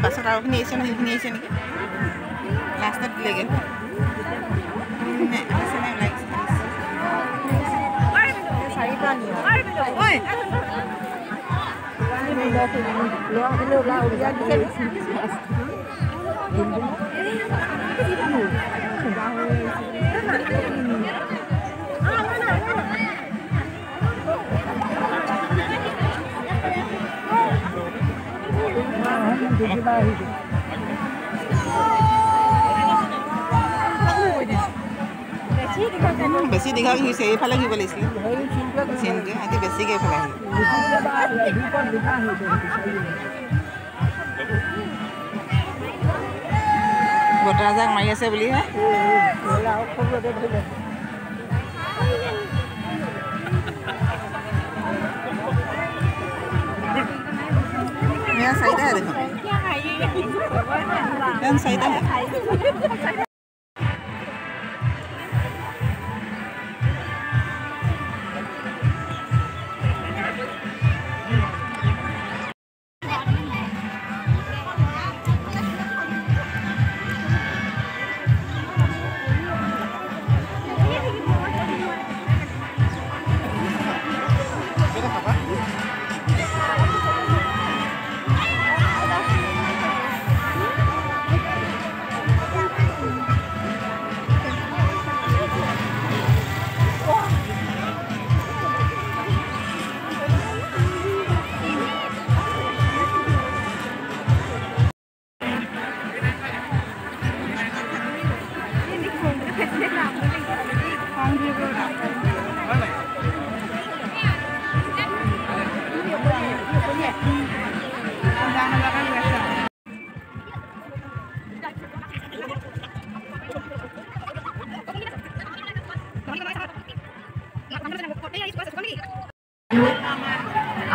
পাছত আৰু খিনি আহিছে নহয়, সেইখিনি আহিছে নেকি লাষ্টত দিলেগৈ। আহিছে নাই ওলাই বেছি দীঘল হৈছে, এইফালে ঘূৰিব লাগিছিলে চিনটো, সিহঁতি বেছিকৈ এইফালে আহিলে। বতাহজাক মাৰি আছে বুলিহে। চাৰিটাহে দেখোন, চাৰিটাহে।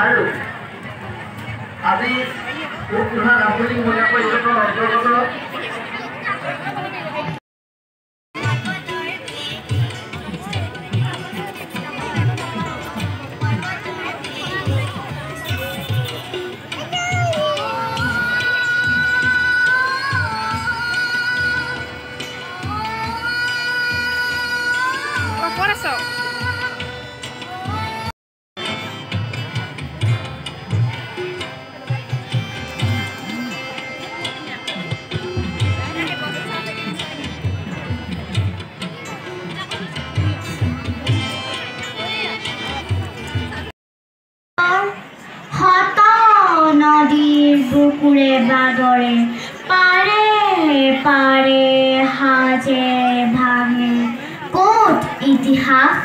আৰু আজি পূব আঞ্চলিক মহিলা পৰিষদৰ অন্তৰ্গত বুকুৰে বাগৰে পাৰে পাৰে সাজে ভাঙে ক'ত ইতিহাস।